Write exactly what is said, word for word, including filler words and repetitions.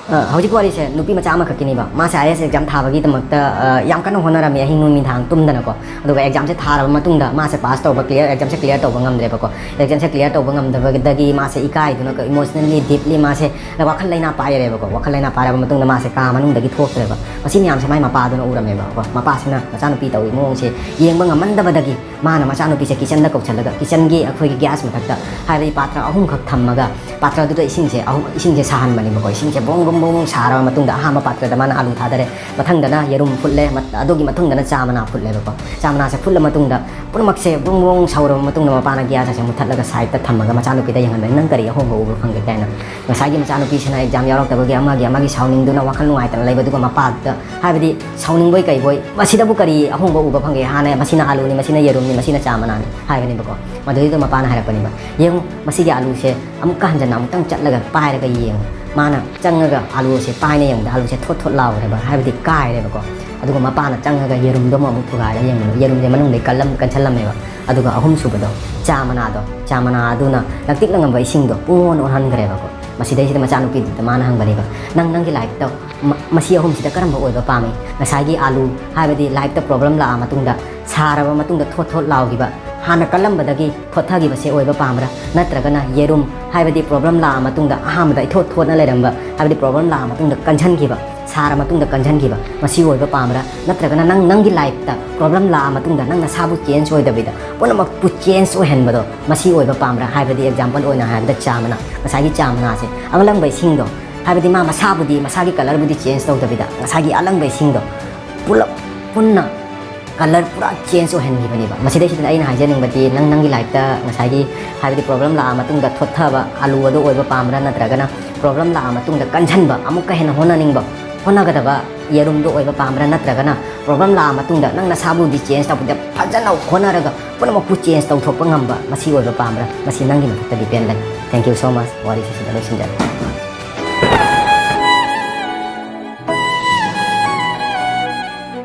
ꯑ, ꯍꯧꯖꯤꯛ ꯋꯥꯔꯤꯁꯦ ꯅꯨꯄꯤ ꯃꯆꯥ ꯑꯃꯈꯛꯀꯤꯅꯦꯕ꯫ ꯃꯥꯁꯦ IAS exam ꯊꯥꯕꯒꯤꯗꯃꯛꯇ, ꯑ, ꯌꯥꯝ ꯀꯟꯅ ꯍꯣꯠꯅꯔꯝꯃꯤ, ꯑꯍꯤꯡ ꯅꯨꯃꯤꯗꯥꯡ ꯇꯨꯝꯗꯅꯀꯣ꯫ ꯑꯗꯨꯒ examꯁꯦ ꯊꯥꯔꯕ ꯃꯇꯨꯡꯗ ꯃꯥꯁꯦ pass ꯇꯧꯕ, clear, examꯁꯦ clear ꯇꯧꯕ ꯉꯝꯗ꯭ꯔꯦꯕꯀꯣ꯫ Examꯁꯦ clear ꯇꯧꯕ ꯉꯝꯗꯕꯗꯒꯤ ꯃꯥꯁꯦ ꯏꯀꯥꯏꯗꯨꯅ, emotionally, deeply ꯃꯥꯁꯦ ꯋꯥꯈꯜ ꯂꯩꯅꯥ ꯄꯥꯏꯔꯦꯕꯀꯣ꯫ ꯋꯥꯈꯜ ꯂꯩꯅꯥ ꯄꯥꯏꯔꯕ ꯃꯇꯨꯡꯗ ꯃꯥꯁꯦ ꯀꯥ ꯃꯅꯨꯡꯗꯒꯤ ꯊꯣꯛꯇ꯭ꯔꯦꯕ꯫ ꯃꯁꯤ ꯃꯌꯥꯝꯁꯦ ꯃꯥꯏ ꯃꯄꯥꯗꯨꯅ ꯎꯔꯝꯃꯦꯕꯀꯣ꯫ ꯃꯄꯥꯁꯤꯅ ꯃꯆꯥꯅꯨꯄꯤ ꯇꯧꯔꯤ ꯃꯑꯣꯡꯁꯦ ꯌꯦꯡꯕ ꯉꯝꯃꯟꯗꯕꯗꯒꯤ ꯃꯥꯅ ꯃꯆꯥꯅꯨꯄꯤꯁꯦ kitchenꯗ ꯀꯧꯁꯜꯂꯒ, kitchenꯒꯤ ꯑꯩꯈꯣꯏꯒꯤ gas ꯃꯊꯛꯇ, ꯍꯥꯏꯕꯗꯤ ꯄꯥꯇ꯭ꯔ ꯑꯍꯨꯝꯈꯛ ꯊꯝꯃꯒ, ꯄꯥꯇ꯭ꯔꯗꯨꯗ ꯏꯁꯤꯡꯁꯦ ꯑꯍꯨꯝ, ꯏꯁꯤꯡꯁꯦ ꯁꯥꯍꯟꯕꯅꯦꯕꯀꯣ꯫ ꯏꯁꯤꯡꯁꯦ ꯕꯣꯡ ꯕꯣꯡ ꯕꯣꯡ ꯁꯥꯔꯕ ꯃꯇꯨꯡꯗ, ꯑꯍꯥꯟꯕ ꯄꯥꯇ꯭ꯔꯗ ꯃꯥꯅ ꯑꯥꯂꯨ ꯊꯥꯗꯔꯦ, ꯃꯊꯪꯗꯅ ꯌꯦꯔꯨꯝ ꯐꯨꯠꯂꯦ, ꯃꯠ-, ꯑꯗꯨꯒꯤ ꯃꯇꯨꯡꯗꯅ ꯆꯥ ꯃꯅꯥ ꯐꯨꯠꯂꯦꯕꯀꯣ꯫ ꯆꯥ ꯃꯅꯥꯁꯦ ꯐꯨꯠꯂ ꯃꯇꯨꯡꯗ ꯄꯨꯝꯅꯃꯛꯁꯦ ꯕꯣꯡ ꯕꯣꯡ ꯁꯧꯔꯕ ꯃꯇꯨꯡꯗ ꯃꯄꯥꯅ gas ꯑꯁꯦ ꯃꯨꯠꯊꯠꯂꯒ sideꯇ ꯊꯝꯃꯒ ꯃꯆꯥꯅꯨꯄꯤꯗ ꯌꯦꯡꯍꯟꯕꯅꯤ, "ꯅꯪ ꯀꯔꯤ ꯑꯍꯣꯡꯕ ꯎꯕ ꯐꯪꯒꯦ?" ꯀꯥꯏꯅ꯫ ꯉꯁꯥꯏꯒꯤ ꯃꯆꯥꯅꯨꯄꯤꯁꯤꯅ exam ꯌꯥꯎꯔꯛꯇꯕꯒꯤ ꯑꯃꯒꯤ ꯑꯃꯒꯤ ꯁꯥꯎꯅꯤꯡꯗꯨꯅ ꯋꯥꯈꯜ ꯅꯨꯡꯉꯥꯏꯇꯅ ꯂꯩꯕꯗꯨꯒ ꯃꯄꯥꯗꯨꯗ, ꯍꯥꯏꯕꯗꯤ ꯁꯥꯎꯅꯤꯡꯕꯣꯏ ꯀꯩꯕꯣꯏ, "ꯃꯁꯤꯗꯕꯨ ꯀꯔꯤ ꯑꯍꯣꯡꯕ ꯎꯕ ꯐꯪꯒꯦ? ꯍꯥꯟꯅ ꯃꯁꯤꯅ ꯑꯥꯂꯨꯅꯤ, ꯃꯁꯤꯅ ꯌꯦꯔꯨꯝꯅꯤ, ꯃꯁꯤꯅ ꯆꯥ ꯃꯅꯥꯅꯤ" ꯍꯥꯏꯕꯅꯦꯕꯀꯣ꯫ ꯃꯗꯨꯗꯩꯗ ꯃꯄꯥꯅ ꯍꯥꯏꯔꯛꯄꯅꯦꯕ, "ꯌꯦꯡꯉꯨ, ꯃꯁꯤꯒꯤ ꯑꯥꯂꯨꯁꯦ ꯑꯃꯨꯛꯀ ꯍꯟꯖꯟꯅ ꯑꯃꯨꯛꯇꯪ ꯆꯠꯂꯒ ꯄꯥꯏꯔꯒ ꯌꯦꯡꯉꯨ"꯫ ꯃꯥꯅ ꯆꯪꯉꯒ ꯑꯥꯂꯨꯁꯦ ꯄꯥꯏꯅ ꯌꯦꯡꯕꯗ ꯑꯥꯂꯨꯁꯦ ꯊꯣꯠ ꯊꯣꯠ ꯂꯥꯎꯔꯦꯕ, ꯍꯥꯏꯕꯗꯤ ꯀꯥꯏꯔꯦꯕꯀꯣ꯫ ꯑꯗꯨꯒ ꯃꯄꯥꯅ ꯆꯪꯉꯒ ꯌꯦꯔꯨꯝꯗꯣ ꯑꯃꯨꯛ ꯊꯨꯒꯥꯏꯔꯒ ꯌꯦꯡꯕꯗ ꯌꯦꯔꯨꯝꯁꯦ ꯃꯅꯨꯡꯗꯩ ꯀꯜꯂꯝ-, ꯀꯟꯁꯜꯂꯝꯃꯦꯕ꯫ ꯑꯗꯨꯒ ꯑꯍꯨꯝꯁꯨꯕꯗꯣ, ꯆꯥ ꯃꯅꯥꯗꯣ, ꯆꯥ ꯃꯅꯥ ꯑꯗꯨꯅ ꯂꯪꯇꯤꯛ ꯂꯪꯉꯝꯕ ꯏꯁꯤꯡꯗꯣ ꯄꯨꯡꯑꯣꯟ ꯑꯣꯟꯍꯟꯈ꯭ꯔꯦꯕꯀꯣ꯫ ꯃꯁꯤꯗꯩꯁꯤꯗ ꯃꯆꯥꯅꯨꯄꯤꯗꯨꯗ ꯃꯥꯅ ꯍꯪꯕꯅꯦꯕ, "ꯅꯪ ꯅꯪꯒꯤ lifeꯇ ꯃ-, ꯃꯁꯤ ꯑꯍꯨꯝꯁꯤꯗ ꯀꯔꯝꯕ ꯑꯣꯏꯕ ꯄꯥꯝꯃꯤ? ꯉꯁꯥꯏꯒꯤ ꯑꯥꯂꯨ, ꯍꯥꯏꯕꯗꯤ lifeꯇ problem ꯂꯥꯛꯑ ꯃꯇꯨꯡꯗ, ꯁꯥꯔꯕ ꯃꯇꯨꯡꯗ ꯊꯣꯠ ꯊꯣꯠ ꯂꯥꯎꯈꯤꯕ, ꯍꯥꯟꯅ ꯀꯜꯂꯝꯕꯗꯒꯤ ꯊꯣꯠꯊꯈꯤꯕꯁꯦ ꯑꯣꯏꯕ ꯄꯥꯝꯕ꯭ꯔꯥ? ꯅꯠꯇ꯭ꯔꯒꯅ ꯌꯦꯔꯨꯝ, ꯍꯥꯏꯕꯗꯤ problem ꯂꯥꯛꯑ ꯃꯇꯨꯡꯗ ꯑꯍꯥꯟꯕꯗ ꯏꯊꯣꯠ ꯊꯣꯠꯅ ꯂꯩꯔꯝꯕ, ꯍꯥꯏꯕꯗꯤ problem ꯂꯥꯛꯑ ꯃꯇꯨꯡꯗ ꯀꯟꯁꯤꯟꯈꯤꯕ, ꯁꯥꯔ ꯃꯇꯨꯡꯗ ꯀꯟꯁꯤꯟꯈꯤꯕ, ꯃꯁꯤ ꯑꯣꯏꯕ ꯄꯥꯝꯕ꯭ꯔꯥ? ꯅꯠꯇ꯭ꯔꯒꯅ ꯅꯪ ꯅꯪꯒꯤ lifeꯇ problem ꯂꯥꯛꯑ ꯃꯇꯨꯡꯗ ꯅꯪ ꯅꯁꯥꯕꯨ change ꯑꯣꯏꯗꯕꯤꯗ ꯄꯨꯝꯅꯃꯛꯄꯨ change ꯑꯣꯏꯍꯟꯕꯗꯣ, ꯃꯁꯤ ꯑꯣꯏꯕ ꯄꯥꯝꯕ꯭ꯔꯥ?" ꯍꯥꯏꯕꯗꯤ example ꯑꯣꯏꯅ ꯍꯥꯏꯔꯕꯗ ꯆꯥ ꯃꯅꯥ, ꯉꯁꯥꯏꯒꯤ ꯆꯥ ꯃꯅꯥꯁꯦ, ꯑꯉꯂꯪꯕ ꯏꯁꯤꯡꯗꯣ, ꯍꯥꯏꯕꯗꯤ ꯃꯥ ꯃꯁꯥꯕꯨꯗꯤ, ꯃꯁꯥꯒꯤ colourꯕꯨꯗꯤ change ꯇꯧꯗꯕꯤꯗ ꯉꯁꯥꯏꯒꯤ ꯑꯂꯪꯕ ꯏꯁꯤꯡꯗꯣ ꯄꯨꯂꯞ ꯄꯨꯟꯅ colour ꯄꯨꯔꯥ change ꯑꯣꯏꯍꯟꯈꯤꯕꯅꯦꯕ꯫ ꯃꯁꯤꯗꯩꯁꯤꯗ ꯑꯩꯅ ꯍꯥꯏꯖꯅꯤꯡꯕꯗꯤ, ꯅꯪ ꯅꯪꯒꯤ lifeꯇ ꯉꯁꯥꯏꯒꯤ, ꯍꯥꯏꯕꯗꯤ problem ꯂꯥꯛꯑ ꯃꯇꯨꯡꯗ ꯊꯣꯠꯊꯕ ꯑꯂꯨ ꯑꯗꯨ ꯑꯣꯏꯕ ꯄꯥꯝꯕ꯭ꯔꯥ, ꯅꯠꯇ꯭ꯔꯒꯅ problem ꯂꯥꯛꯑ ꯃꯇꯨꯡꯗ ꯀꯟꯁꯤꯟꯕ, ꯑꯃꯨꯛꯀ ꯍꯦꯟꯅ ꯍꯣꯠꯅꯅꯤꯡꯕ, ꯍꯣꯠꯅꯒꯗꯕ ꯌꯦꯔꯨꯝꯗꯣ ꯑꯣꯏꯕ ꯄꯥꯝꯕ꯭ꯔꯥ, ꯅꯠꯇ꯭ꯔꯒꯅ problem ꯂꯥꯛꯑ ꯃꯇꯨꯡꯗ ꯅꯪ ꯅꯁꯥꯕꯨꯗꯤ change ꯇꯧꯕꯗ ꯐꯖꯅ ꯍꯣꯠꯅꯔꯒ ꯄꯨꯝꯅꯃꯛꯄꯨ change ꯇꯧꯊꯣꯛꯄ ꯉꯝꯕ, ꯃꯁꯤ ꯑꯣꯏꯕ ꯄꯥꯝꯕ꯭ꯔꯥ? ꯃꯁꯤ ꯅꯪꯒꯤ ꯃꯊꯛꯇ depend ꯂꯩ꯫ Thank you so much꯫ ꯋꯥꯔꯤꯁꯤ ꯁꯤꯗ ꯂꯣꯏꯁꯤꯟꯖꯔꯦ꯫